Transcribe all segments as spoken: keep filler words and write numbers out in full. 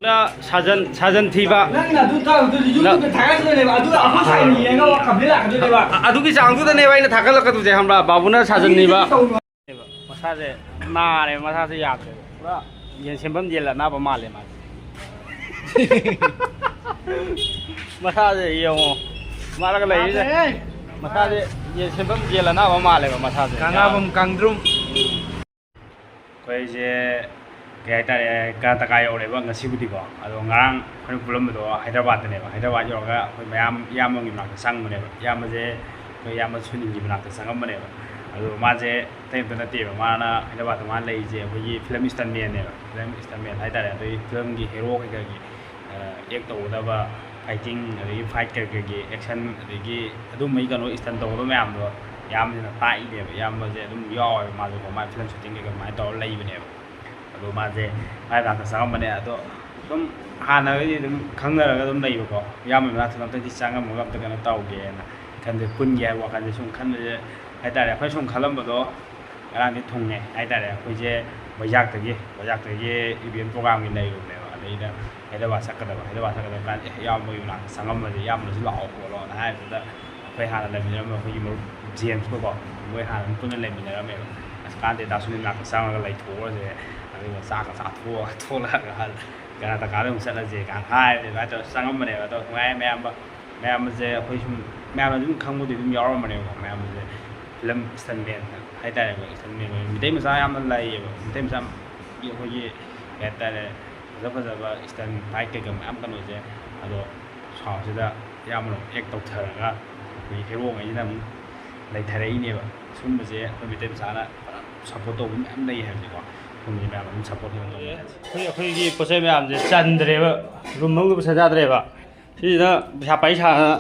ꯅ ꯁꯥꯖꯟ, ꯁꯥꯖꯟ ꯊꯤꯕ꯫ ꯅꯪꯅ ꯑꯗꯨ ꯇꯧꯔꯗꯨꯗꯤ ꯌꯨꯇ꯭ꯌꯨꯕꯇ ꯊꯥꯒꯠꯀꯗꯣꯏꯅꯦꯕ꯫ ꯑꯗꯨꯒ ꯑꯩꯈꯣꯏ ꯁꯥꯏꯅ ꯌꯦꯡꯉꯒ ꯀꯝꯄ꯭ꯂꯦꯟ ꯂꯥꯛꯀꯗꯣꯏꯅꯦꯕ꯫ ꯑ-, ꯑꯗꯨꯒꯤ ꯆꯥꯡꯗꯨꯗꯅꯦꯕ ꯑꯩꯅ ꯊꯥꯒꯠꯂꯛꯀꯗꯣꯏꯁꯦ, ꯈꯪꯕ꯭ꯔꯥ? ꯕꯥꯕꯨꯅ ꯁꯥꯖꯟ ꯅꯤꯕ꯫ ꯃꯁꯥꯁꯦ ꯅꯥꯔꯦ, ꯃꯁꯥꯁꯦ ꯌꯥꯗ꯭ꯔꯦ꯫ ꯄꯨꯔꯥ ꯌꯦꯟ ꯁꯦꯝꯐꯝ ꯌꯦꯜ ꯑꯅꯥꯕ ꯃꯥꯜꯂꯦ ꯃꯥꯁꯦ꯫ ꯃꯁꯥꯁꯦ ꯌꯦꯡꯉꯣ꯫ ꯃꯥꯅꯒ ꯂꯩꯔꯤꯁꯦ꯫ ꯌꯥꯗ꯭ꯔꯦ꯫ ꯃꯁꯥꯁꯦ ꯌꯦꯟ ꯁꯦꯝꯐꯝ ꯌꯦꯜ ꯑꯅꯥꯕ ꯃꯥꯜꯂꯦꯕ ꯃꯁꯥꯁꯦ꯫ ꯀꯪꯂꯥꯕꯝ ꯀꯥꯡꯗ꯭ꯔꯨꯝ꯫ ꯑꯩꯈꯣꯏꯁꯦ ꯀꯩ ꯍꯥꯏꯇꯥꯔꯦ, ꯀꯔꯅꯥꯇꯀꯥ ꯌꯧꯔꯦꯕ ꯉꯁꯤꯕꯨꯗꯤꯀꯣ꯫ ꯑꯗꯣ ꯉꯔꯥꯡ ꯑꯩꯈꯣꯏꯅ ꯄꯨꯜꯂꯝꯕꯗꯣ ꯍꯥꯏꯗ꯭ꯔꯕꯥꯠꯇꯅꯦꯕ꯫ ꯍꯥꯏꯗ꯭ꯔꯕꯥꯠ ꯌꯧꯔꯒ ꯑꯩꯈꯣꯏ ꯃꯌꯥꯝ ꯏꯌꯥꯝꯕꯒꯤ ꯃꯅꯥꯛꯇ ꯆꯪꯕꯅꯦꯕ꯫ ꯏꯌꯥꯝꯕꯁꯦ ꯑꯩꯈꯣꯏ ꯏꯌꯥꯝꯕ ꯁꯨꯅꯤꯜꯒꯤ ꯃꯅꯥꯛꯇ ꯆꯪꯉꯝꯕꯅꯦꯕ꯫ ꯑꯗꯣ ꯃꯥꯁꯦ ꯑꯇꯩ ꯑꯝꯇ ꯅꯠꯇꯦꯕ꯫ ꯃꯥꯅ ꯍꯥꯏꯗ꯭ꯔꯕꯥꯠꯇ ꯃꯥꯅ ꯂꯩꯔꯤꯁꯦ ꯑꯩꯈꯣꯏꯒꯤ ꯐꯤꯂꯝ ꯏꯁꯇꯟꯃꯦꯟꯅꯦꯕ꯫ ꯐꯤꯂꯝ ꯏꯁꯇꯟꯃꯦꯟ ꯍꯥꯏꯇꯥꯔꯦ꯫ ꯑꯗꯨꯒꯤ ꯐꯤꯂꯝꯒꯤ ꯍꯦꯔꯣ ꯀꯩꯀꯥꯒꯤ ꯑꯦꯛ ꯇꯧꯒꯗꯕ, ꯐꯥꯏꯇꯤꯡ, ꯑꯗꯒꯤ ꯐꯥꯏꯠ ꯀꯩꯀꯩꯒꯤ ꯑꯦꯛꯁꯟ, ꯑꯗꯒꯤ ꯑꯗꯨꯝꯕꯒꯤ ꯀꯩꯅꯣ ꯏꯁꯇꯟ ꯇꯧꯒꯗꯕ ꯃꯌꯥꯝꯗꯣ ꯏꯌꯥꯝꯕꯁꯤꯅ ꯇꯥꯛꯏꯅꯦꯕ꯫ ꯏꯌꯥꯝꯕꯁꯦ ꯑꯗꯨꯝ ꯌꯥꯎꯋꯦꯕ ꯃꯥꯁꯨꯀꯣ, ꯃꯥ ꯐꯤꯂꯝ ꯁꯨꯇꯤꯡ ꯀꯩꯀꯩ ꯑꯗꯨꯃꯥꯏꯅ ꯇꯧꯔ ꯂꯩꯕꯅꯦꯕ꯫ ꯑꯗꯣ ꯃꯥꯁꯦ ꯃꯥꯏ ꯃꯅꯥꯛꯇ ꯆꯪꯉꯝꯕꯅꯦ꯫ ꯑꯗꯣ ꯑꯗꯨꯝ ꯍꯥꯟꯅꯗꯒꯤ ꯑꯗꯨꯝ ꯈꯪꯅꯔꯒ ꯑꯗꯨꯝ ꯂꯩꯕꯀꯣ, ꯏꯌꯥꯝꯕ ꯃꯅꯥꯛꯇ ꯑꯝꯇꯗꯤ ꯆꯪꯉꯝꯃꯒ ꯑꯝꯇ ꯀꯩꯅꯣ ꯇꯧꯒꯦꯅ ꯈꯟꯕꯁꯦ, ꯄꯨꯟꯒꯦ ꯍꯥꯏꯕ ꯋꯥꯈꯜꯁꯦ ꯁꯨꯝ ꯈꯟꯕꯁꯦ ꯍꯥꯏꯇꯥꯔꯦ꯫ ꯑꯩꯈꯣꯏ ꯁꯨꯝ ꯈꯜꯂꯝꯕꯗꯣ ꯉꯔꯥꯡꯗꯤ ꯊꯨꯡꯉꯦ ꯍꯥꯏꯇꯥꯔꯦ꯫ ꯑꯩꯈꯣꯏꯁꯦ ꯕꯩꯖꯥꯛꯇꯒꯤ, ꯕꯩꯖꯥꯛꯇꯒꯤ ꯏꯚꯦꯟ ꯄ꯭ꯔꯣꯒꯥꯝꯒꯤ ꯂꯩꯔꯨꯕꯅꯦꯕ꯫ ꯑꯗꯩꯗ ꯍꯥꯏꯗ꯭ꯔꯕꯥꯠ ꯆꯠꯀꯗꯕ, ꯍꯥꯏꯗ꯭ꯔꯕꯥꯠ ꯆꯠꯀꯗꯕ ꯀꯥꯟꯗ, "ꯑꯦ, ꯏꯌꯥꯝꯕꯒꯤ ꯃꯅꯥꯛꯇ ꯆꯪꯉꯝꯕꯁꯦ, ꯏꯌꯥꯝꯕꯅꯁꯨ ꯂꯥꯛꯑꯣ ꯈꯣꯠꯂꯣꯅ" ꯍꯥꯏꯕꯗꯨꯗ, ꯑꯩꯈꯣꯏ ꯍꯥꯟꯅ ꯂꯩꯃꯤꯟꯅꯔꯝꯕ ꯑꯩꯈꯣꯏꯒꯤ ꯃꯔꯨꯞ ꯖꯦꯝꯁꯀꯀꯣ, ꯃꯣꯏ ꯍꯥꯟꯅ ꯑꯗꯨꯝ ꯄꯨꯟꯅ ꯂꯩꯃꯤꯟꯅꯔꯝꯃꯦꯕ꯫ "ꯑꯁ, ꯀꯥꯟꯗꯦ, ꯗꯥ ꯁꯨꯅꯤꯜ ꯃꯅꯥꯛꯇ ꯆꯪꯉꯒ ꯂꯩꯊꯣꯛꯎꯔꯁꯦ, ꯑꯗꯨꯒ ꯆꯥꯛꯀ ꯆꯥꯊꯣꯛꯑꯒ ꯊꯣꯛꯂꯛꯑꯒ ꯀꯔꯅꯥꯇꯀꯥꯗ ꯑꯃꯨꯛ ꯆꯠꯂꯁꯦ" ꯀꯥꯏꯅ ꯍꯥꯏꯕꯅꯦ꯫ ꯑꯗꯨꯃꯥꯏꯅ ꯇꯧꯔꯒ ꯆꯪꯉꯝꯕꯅꯦꯕ꯫ ꯑꯗꯣ ꯅꯨꯡꯉꯥꯏꯌꯦ ꯃꯌꯥꯝꯕ꯫ ꯃꯌꯥꯝꯕꯁꯦ ꯑꯩꯈꯣꯏ ꯁꯨꯝ, ꯃꯌꯥꯝꯅ ꯑꯗꯨꯝ ꯈꯪꯕꯗꯤ ꯑꯗꯨꯝ ꯌꯥꯎꯔꯝꯕꯅꯦꯕꯀꯣ꯫ ꯃꯌꯥꯝꯕꯁꯦ ꯐꯤꯂꯝ ꯏꯁꯇꯟꯃꯦꯟ ꯍꯥꯏꯇꯥꯔꯦꯀꯣ, ꯏꯁꯇꯟꯃꯦꯟ ꯑꯣꯏꯅ ꯃꯤꯇꯩ ꯃꯆꯥ ꯌꯥꯝꯅ ꯂꯩꯌꯦꯕ꯫ ꯃꯤꯇꯩ ꯃꯆꯥ ꯑꯩꯈꯣꯏꯒꯤ ꯀꯩ ꯍꯥꯏꯇꯥꯔꯦ, ꯐꯖ ꯐꯖꯕ ꯏꯁꯇꯟ ꯐꯥꯏꯠ ꯀꯩꯀꯥ ꯃꯌꯥꯝ ꯀꯩꯅꯣꯁꯦ꯫ ꯑꯗꯣ ꯁꯥꯎꯠꯁꯤꯗ ꯏꯌꯥꯝꯕꯅ ꯑꯃꯨꯛ ꯑꯦꯛ ꯇꯧꯊꯔꯒ ꯑꯩꯈꯣꯏ ꯍꯦꯔꯣꯉꯩꯁꯤꯅ ꯑꯃꯨꯛ ꯂꯩꯊꯔꯛꯏꯅꯦꯕ꯫ ꯁꯨꯝꯕꯁꯦ ꯑꯩꯈꯣꯏ ꯃꯤꯇꯩ ꯃꯆꯥꯅ ꯐꯖꯅ ꯁꯞꯄꯣꯔꯠ ꯇꯧꯕ ꯃꯌꯥꯝ ꯂꯩ ꯍꯥꯏꯕꯁꯦꯀꯣ꯫ ꯁꯨꯝꯕꯁꯦ ꯃꯌꯥꯝ ꯑꯗꯨꯝ ꯁꯞꯄꯣꯔꯠ ꯇꯧꯕ ꯇꯧꯕ ꯍꯥꯏꯁꯦ꯫ ꯑꯩꯈꯣꯏ, ꯑꯩꯈꯣꯏꯒꯤ ꯄꯣꯠ ꯆꯩ ꯃꯌꯥꯝꯁꯦ ꯆꯟꯗ꯭ꯔꯦꯕ, ꯔꯨꯝ ꯃꯅꯨꯡꯗ ꯄꯨꯁꯟ ꯌꯥꯗ꯭ꯔꯦꯕ꯫ ꯁꯤꯁꯤꯅ ꯄꯩꯁꯥ ꯄꯥꯏ ꯁꯥꯗꯅ,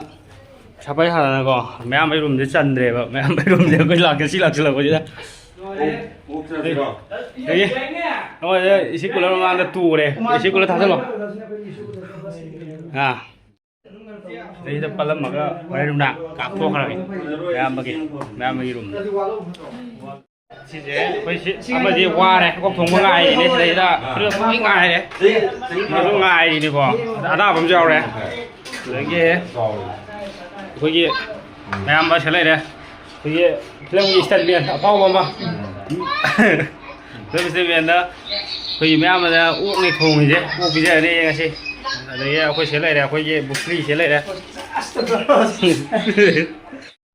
ꯄꯩꯁꯥ ꯄꯥꯏ ꯁꯥꯗꯅꯀꯣ, ꯃꯌꯥꯝꯕꯩ ꯔꯨꯝꯁꯦ ꯆꯟꯗ꯭ꯔꯦꯕ꯫ ꯃꯌꯥꯝꯕꯩ ꯔꯨꯝꯁꯦ ꯑꯩꯈꯣꯏ ꯂꯥꯛꯀꯦ ꯁꯤ ꯂꯥꯛꯁꯤꯜꯂꯛꯄꯁꯤꯗ꯫ ꯑꯣꯛ ꯆꯥꯁꯤꯔꯣ? ꯑꯗꯒꯤ ꯅꯉꯣꯟꯗ ꯏꯁꯤꯡ ꯀꯨꯂꯔ ꯃꯃꯥꯡꯗ ꯇꯨꯔꯦ꯫ ꯏꯁꯤꯡ ꯀꯨꯂꯔ ꯊꯥꯖꯤꯜꯂꯣ꯫ ꯑꯥ꯫ ꯁꯤꯗꯩꯁꯤꯗ ꯄꯜꯂꯝꯃꯒ ꯍꯣꯔꯦꯟ ꯅꯨꯡꯗꯥꯡ ꯀꯥꯞꯊꯣꯛꯈ꯭ꯔꯒꯦ꯫ ꯃꯌꯥꯝꯕꯒꯤ, ꯃꯌꯥꯝꯕꯒꯤ ꯔꯨꯝꯗ꯫ ꯁꯤꯁꯦ ꯑꯩꯈꯣꯏ ꯁꯤ ꯑꯃꯗꯤ ꯋꯥꯔꯦ, ꯑꯣꯛ ꯊꯣꯡꯕ ꯉꯥꯏꯔꯤꯅꯦ ꯁꯤꯗꯩꯗ꯫ ꯐꯨꯔꯤꯠ ꯂꯣꯏ ꯉꯥꯏꯔꯦ꯫ ꯃꯗꯨ ꯉꯥꯏꯔꯤꯅꯤꯀꯣ꯫ ꯑꯅꯥꯕ ꯑꯃꯁꯨ ꯌꯥꯎꯔꯦ꯫ ꯑꯗꯒꯤ ꯑꯩꯈꯣꯏꯒꯤ ꯃꯌꯥꯝꯕ ꯁꯤ ꯂꯩꯔꯦ꯫ ꯑꯩꯈꯣꯏꯒꯤ ꯐꯤꯂꯝꯒꯤ ꯏꯁꯇꯟꯃꯦꯟ ꯑꯐꯥꯎꯕ ꯑꯃ꯫ ꯐꯤꯂꯝ ꯏꯁꯇꯟꯃꯦꯟꯗ ꯑꯩꯈꯣꯏꯒꯤ ꯃꯌꯥꯝꯕꯗ ꯑꯣꯛꯅꯤ ꯊꯣꯡꯉꯤꯁꯦ, ꯑꯣꯛ ꯄꯤꯖꯔꯅꯤ ꯉꯁꯤ꯫ ꯑꯗꯒꯤ ꯑꯩꯈꯣꯏ ꯁꯤ ꯂꯩꯔꯦ, ꯑꯩꯈꯣꯏꯒꯤ ꯕꯨꯀ꯭ꯔꯤ ꯁꯤ ꯂꯩꯔꯦ꯫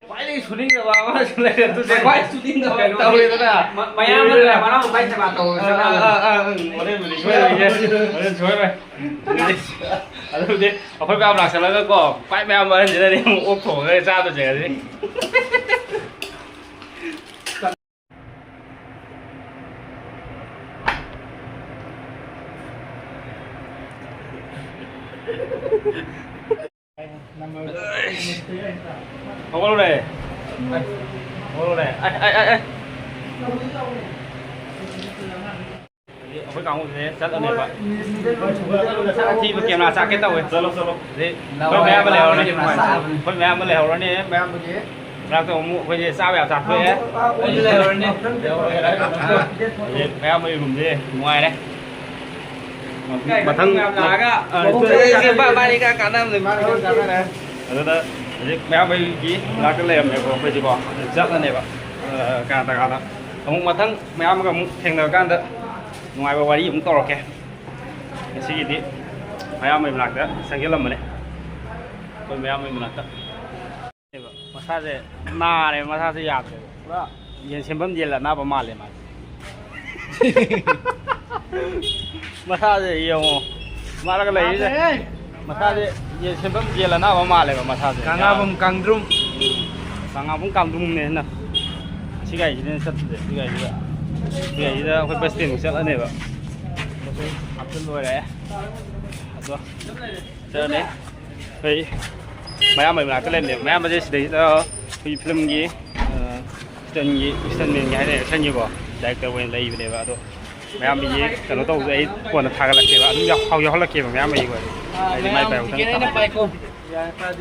ꯈ꯭ꯋꯥꯏꯗꯒꯤ ꯁꯨꯅꯤꯡꯗꯕ ꯑꯃꯁꯨ ꯂꯩꯔꯦ, ꯑꯗꯨꯁꯦ ꯈ꯭ꯋꯥꯏ ꯁꯨꯅꯤꯡꯗꯕ ꯀꯩꯅꯣ ꯇꯧꯔꯦꯗꯅ꯫ ꯃ-, ꯃꯌꯥꯝ ꯑꯃꯅ ꯃꯅꯥꯎ ꯅꯨꯄꯥ ꯁꯦꯕꯥ ꯇꯧꯕꯁꯨ ꯑꯥ, ꯑꯥ, ꯑꯥ, ꯑꯥ, ꯑꯥ, ꯎꯝ, ꯍꯣꯔꯦꯟꯕꯨꯗꯤ ꯁꯣꯏꯔꯣꯏꯒꯦ꯫ ꯍꯣꯔꯦꯟ ꯁꯣꯏꯔꯣꯏ꯫ ꯑꯗꯨꯕꯨꯗꯤ ꯑꯩꯈꯣꯏ ꯃꯌꯥꯝ ꯂꯥꯛꯁꯜꯂꯒ ꯀꯣ, ꯈ꯭ꯋꯥꯏ ꯃꯌꯥꯝ ꯑꯍꯟꯁꯤꯅꯅꯦ ꯑꯃꯨꯛ ꯑꯣꯛ ꯊꯣꯡꯉꯒ ꯆꯥꯗꯣꯏꯁꯦ ꯉꯁꯤ꯫ ꯍꯧꯒꯠꯂꯨꯅꯦ꯫ ꯍꯧꯒꯠꯂꯨꯅꯦ꯫ ꯑꯩ, ꯑꯩ, ꯑꯩ, ꯑꯩ꯫ ꯑꯩꯈꯣꯏ ꯀꯥꯡꯕꯨꯁꯦ ꯆꯠꯂꯅꯦꯕ꯫ ꯑꯊꯤꯕ ꯀꯦꯃꯦꯔꯥ ꯆꯥꯛꯀꯦ ꯇꯧꯋꯦ꯫ ꯆꯠꯂꯣ, ꯆꯠꯂꯣ꯫ ꯑꯗꯩ ꯑꯩꯈꯣꯏ ꯃꯌꯥꯝ ꯑꯃ ꯂꯩꯍꯧꯔꯅꯤ꯫ ꯑꯩꯈꯣꯏ ꯃꯌꯥꯝ ꯑꯃ ꯂꯩꯍꯧꯔꯅꯤ꯫ ꯃꯌꯥꯝꯕꯒꯤ ꯃꯔꯛꯇ ꯑꯃꯨꯛ ꯑꯩꯈꯣꯏꯁꯦ ꯆꯥꯕ ꯌꯥꯝ ꯆꯥꯊꯣꯛꯑꯦ꯫ ꯑꯩꯁꯨ ꯂꯩꯍꯧꯔꯅꯤ꯫ ꯍꯧꯖꯤꯛ ꯃꯌꯥꯝꯕꯒꯤ ꯔꯨꯝꯁꯦ ꯅꯨꯡꯉꯥꯏꯔꯦ꯫ ꯃꯊꯪ ꯃꯌꯥꯝ ꯂꯥꯛꯑꯒ ꯑ, ꯃꯀꯣꯛ ꯆꯠꯂꯁꯦ꯫ ꯆꯠꯂꯁꯦ꯫ ꯃꯥ-, ꯃꯥꯅꯤ ꯀꯥꯟ ꯀꯥꯟꯅꯕꯅꯦ, ꯃꯥꯅꯤ ꯀꯥꯟ ꯀꯥꯟꯅꯔꯦ꯫ ꯑꯗꯨꯗ ꯍꯧꯖꯤꯛ ꯃꯌꯥꯝꯕꯒꯤ ꯃꯅꯥꯛꯇ ꯂꯩꯔꯝꯃꯦꯕ ꯑꯩꯈꯣꯏꯁꯤꯀꯣ꯫ ꯆꯠꯂꯅꯦꯕ꯫ ꯑ, ꯀꯅꯥ ꯀꯅꯥ ꯑꯃꯨꯛ ꯃꯊꯪ ꯃꯌꯥꯝꯒ ꯑꯃꯨꯛ ꯊꯦꯡꯅꯔꯀꯥꯟꯗ ꯅꯨꯡꯉꯥꯏꯕ ꯋꯥꯔꯤ ꯑꯃꯨꯛ ꯇꯧꯔꯛꯀꯦ꯫ ꯉꯁꯤꯒꯤꯗꯤ ꯃꯌꯥꯝꯕꯩ ꯃꯅꯥꯛꯇ ꯆꯪꯁꯤꯜꯂꯝꯕꯅꯦ꯫ ꯑꯩꯈꯣꯏ ꯃꯌꯥꯝꯕꯩ ꯃꯅꯥꯛꯇ꯫ ꯃꯁꯥꯁꯦ ꯅꯥꯔꯦ, ꯃꯁꯥꯁꯦ ꯌꯥꯗ꯭ꯔꯦꯕ꯫ ꯄꯨꯔꯥ ꯌꯦꯟ ꯁꯦꯝꯐꯝ ꯌꯦꯟ ꯑꯅꯥꯕ ꯃꯥꯜꯂꯦ ꯃꯥꯁꯦ꯫ ꯃꯁꯥꯁꯦ ꯌꯦꯡꯉꯣ꯫ ꯃꯥꯅꯒ ꯂꯩꯔꯤꯁꯦ꯫ ꯌꯥꯗ꯭ꯔꯦꯍꯦ꯫ ꯃꯁꯥꯁꯦ ꯌꯦꯟ ꯁꯦꯝꯐꯝ ꯌꯦꯟ ꯑꯅꯥꯕ ꯃꯥꯜꯂꯦꯕ ꯃꯁꯥꯁꯦ꯫ ꯀꯪꯂꯥꯕꯨꯡ ꯀꯥꯡꯗ꯭ꯔꯨꯝ꯫ ꯎꯝ꯫ ꯀꯪꯂꯥꯕꯨꯡ ꯀꯥꯡꯗ꯭ꯔꯨꯝꯅꯦꯅ꯫ ꯁꯤ ꯒꯥꯔꯤꯁꯤꯅ ꯆꯠꯇ꯭ꯔꯦ꯫ ꯁꯤ ꯒꯥꯔꯤꯁꯤꯗ꯫ ꯁꯤ ꯒꯥꯔꯤꯁꯤꯗ ꯑꯩꯈꯣꯏ ꯕꯁ ꯁ꯭ꯇꯦꯟꯃꯨꯛ ꯆꯠꯂꯅꯦꯕ꯫ ꯍꯥꯞꯆꯤꯟ ꯂꯣꯏꯔꯦ꯫ ꯑꯗꯣ ꯆꯠꯂꯅꯤ꯫ ꯑꯩꯈꯣꯏ ꯃꯌꯥꯝꯕꯩ ꯃꯅꯥꯛꯇ ꯂꯩꯕꯅꯦꯕ꯫ ꯃꯌꯥꯝꯕꯁꯦ ꯁꯤꯗꯩꯁꯤꯗ ꯑꯩꯈꯣꯏꯒꯤ ꯐꯤꯂꯝꯒꯤ, ꯑ, ꯏꯁꯇꯟꯒꯤ, ꯏꯁꯇꯟꯃꯦꯟꯒꯤ ꯍꯥꯏꯇꯥꯔꯦ, ꯑꯦꯛꯁꯟꯒꯤꯀꯣ, ꯗꯥꯏꯔꯦꯛꯇꯔ ꯑꯣꯏꯅ ꯂꯩꯕꯅꯦꯕ꯫ ꯑꯗꯣ ꯃꯌꯥꯝꯕꯒꯤ ꯀꯩꯅꯣ ꯇꯧꯕꯗꯣ ꯑꯩ ꯀꯣꯟꯅ ꯊꯥꯒꯠꯂꯛꯀꯦꯕ꯫ ꯑꯗꯨꯝ ꯌꯥꯎ-, ꯌꯥꯎꯍꯜꯂꯛꯀꯦꯕ ꯃꯌꯥꯝꯕꯒꯤ ꯑꯣꯏꯔꯗꯤ꯫ ꯑꯥ, ꯍꯥꯏꯗꯤ ꯃꯥꯏ ꯃꯌꯥꯝ ꯄꯥꯏꯕ ꯇꯤꯀꯦꯠ ꯈꯤꯇꯪ ꯑꯩꯅ ꯇꯝꯃꯛꯀꯦ꯫ ꯄꯥꯏꯀꯣ꯫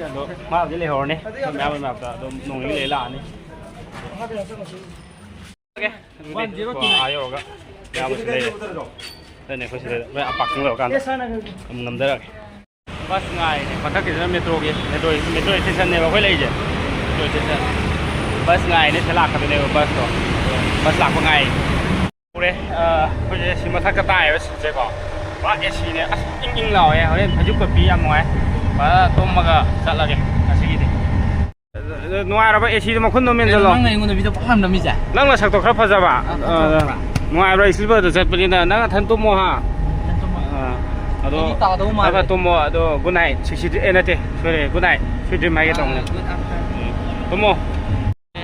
ꯑꯗꯣ ꯃꯥꯕꯨꯗꯤ ꯂꯩꯍꯧꯔꯅꯤ꯫ ꯃꯌꯥꯝꯕꯒꯤ ꯃꯅꯥꯛꯇ ꯑꯗꯨꯝ ꯅꯣꯡ ꯅꯤꯅꯤ ꯂꯩ ꯂꯥꯛꯑꯅꯤ꯫ One zero two nine. ꯑꯥ ꯌꯧꯔꯒ ꯌꯥꯕꯁꯨ ꯂꯩꯔꯦ꯫ ꯑꯗꯨꯅꯦ ꯑꯩꯈꯣꯏ ꯁꯤꯗ ꯂꯣꯏ ꯑꯄꯥꯛꯇꯪ ꯂꯧꯔꯀꯥꯟꯗ ꯑꯗꯨꯝ ꯅꯝꯊꯔꯛꯑꯒꯦ꯫ ꯕꯁ ꯉꯥꯏꯔꯤꯅꯦ꯫ ꯃꯊꯛꯀꯤꯗꯨꯅ ꯃꯦꯇ꯭ꯔꯣꯒꯤ, ꯃꯦꯇ꯭ꯔꯣ, ꯃꯦꯇ꯭ꯔꯣ ꯏꯁꯇꯦꯁꯟꯅꯦꯕ ꯑꯩꯈꯣꯏ ꯂꯩꯔꯤꯁꯦ꯫ Metro station. ꯕꯁ ꯉꯥꯏꯔꯤꯅꯦ, ꯁꯤꯗ ꯂꯥꯛꯀꯗꯣꯏꯅꯦꯕ ꯕꯁꯇꯣ꯫ ꯕꯁ ꯂꯥꯛꯄ ꯉꯥꯏꯔꯤ꯫ ꯎꯔꯦ, ꯑ, ꯑꯩꯈꯣꯏꯁꯦ ꯁꯤ ꯃꯊꯛꯇ ꯇꯥꯏꯌꯦꯕ ꯁꯤꯠꯁꯦꯀꯣ꯫ ꯄꯨꯔꯥ ꯑꯦ ꯁꯤꯅꯦ꯫ ꯑꯁ, ꯏꯪ ꯏꯪ ꯂꯥꯎꯋꯦ꯫ ꯍꯣꯔꯦꯟ ꯐꯩꯖꯨꯞꯀ ꯄꯤ, ꯌꯥꯝ ꯅꯨꯡꯉꯥꯏ꯫ ꯐꯖꯅ ꯇꯨꯝꯃꯒ ꯆꯠꯂꯒꯦ ꯉꯁꯤꯒꯤꯗꯤ꯫ ꯅꯨꯡꯉꯥꯏꯔꯕ? ꯑꯦ ꯁꯤꯗꯣ ꯃꯈꯨꯟꯗꯣ ꯀꯩꯅꯣ, ꯃꯦꯟꯁꯤꯜꯂꯣ꯫ ꯅꯪꯅ ꯑꯩꯉꯣꯟꯗ ꯚꯤꯗꯤꯑꯣ ꯄꯪꯅꯝ ꯅꯝꯃꯤꯁꯦ? ꯅꯪ ꯅꯁꯛꯇꯣ ꯈꯔ ꯐꯖꯕ꯫ ꯑ, ꯐꯖꯕ꯭ꯔꯥ? ꯑ, ꯅꯨꯡꯉꯥꯏꯕ꯭ꯔꯥ? ꯏꯁ꯭ꯂꯤꯄꯔꯗ ꯆꯠꯄꯅꯤꯅ ꯅꯪ ꯅꯊꯟ ꯇꯨꯝꯃꯣ ꯍꯥ? ꯅꯊꯟ ꯇꯨꯝꯃꯣ꯫ ꯑ, ꯑꯗꯣ ꯑꯩꯗꯤ ꯇꯥꯗꯧ ꯃꯥꯜꯂꯦ꯫ ꯈꯔ ꯇꯨꯝꯃꯣ꯫ ꯑꯗꯣ good night, sweet, sweet, ꯑꯦ, ꯅꯠꯇꯦ, ꯁꯣꯏꯔꯦ, good night, sweet dream ꯍꯥꯏꯒꯦ ꯇꯧꯕꯅꯦ꯫ ꯑ, good afternoon꯫ ꯎꯝ, ꯇꯨꯝꯃꯣ꯫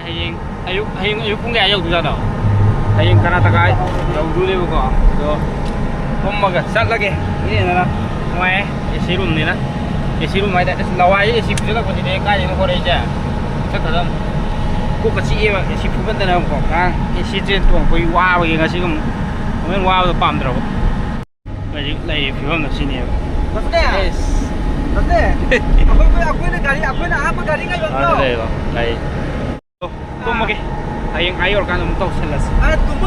ꯍꯌꯦꯡ ꯑꯌꯨꯛ, ꯍꯌꯦꯡ ꯑꯌꯨꯛ ꯄꯨꯡ ꯀꯌꯥ ꯌꯧꯗꯣꯏꯖꯥꯠꯅꯣ? ꯍꯌꯦꯡ ꯀꯔꯅꯥꯇꯀꯥ ꯌꯧꯗꯣꯏꯅꯦꯕꯀꯣ꯫ ꯑꯗꯣ ꯇꯨꯝꯃꯒ ꯆꯠꯂꯒꯦ꯫ ꯌꯦꯡꯉꯒ ꯅꯨꯡꯉꯥꯏꯌꯦ꯫ ꯑꯦ ꯁꯤ ꯔꯨꯝꯅꯤꯅ꯫ ꯑꯦ ꯁꯤ ꯔꯨꯝ ꯍꯥꯏꯇꯥꯔꯦ꯫ ꯑꯁ, ꯂꯋꯥꯏꯁꯦ ꯑꯦ ꯁꯤ ꯐꯨꯖꯜꯂꯛꯄꯁꯤꯗꯤ ꯀꯥꯏꯗꯩꯅꯣ ꯍꯣꯔꯛꯏꯁꯦ? ꯁꯛ ꯐꯖꯅ ꯀꯣꯛꯀ ꯆꯤꯛꯑꯦꯕ ꯑꯦ ꯁꯤ ꯐꯨꯃꯟꯗꯅꯕꯀꯣ꯫ ꯉꯔꯥꯡ ꯑꯦ ꯁꯤ ꯇ꯭ꯔꯦꯟ ꯇꯣꯡꯉꯛꯄꯒꯤ ꯋꯥꯕꯒꯤ ꯉꯁꯤꯒ ꯑꯃꯨꯛ ꯑꯃꯨꯛ ꯍꯦꯟꯅ ꯋꯥꯕꯗꯣ ꯄꯥꯝꯗ꯭ꯔꯕ꯫ ꯍꯧꯖꯤꯛ ꯂꯩꯔꯤꯕ ꯐꯤꯕꯝꯗꯣ ꯁꯤꯅꯦꯕ꯫ ꯅꯠꯇꯦ꯫ ꯑꯦꯁ꯫ ꯅꯠꯇꯦ꯫ ꯑꯩꯈꯣꯏ, ꯑꯩꯈꯣꯏꯅ ꯒꯥꯔꯤ, ꯑꯩꯈꯣꯏꯅ ꯑꯍꯥꯟꯕ ꯒꯥꯔꯤ ꯉꯥꯏꯕ ꯑꯗꯨ ꯅꯠꯇ꯭ꯔꯣ? ꯂꯩꯔꯣ꯫ ꯂꯩ꯫ ꯇꯨꯝꯃꯒꯦ꯫ ꯍꯌꯦꯡ ꯑꯥ ꯌꯧꯔꯀꯥꯟꯗ ꯑꯃꯨꯛ ꯇꯧꯁꯜꯂꯁꯤ꯫ ꯑ, ꯇꯨꯝꯕ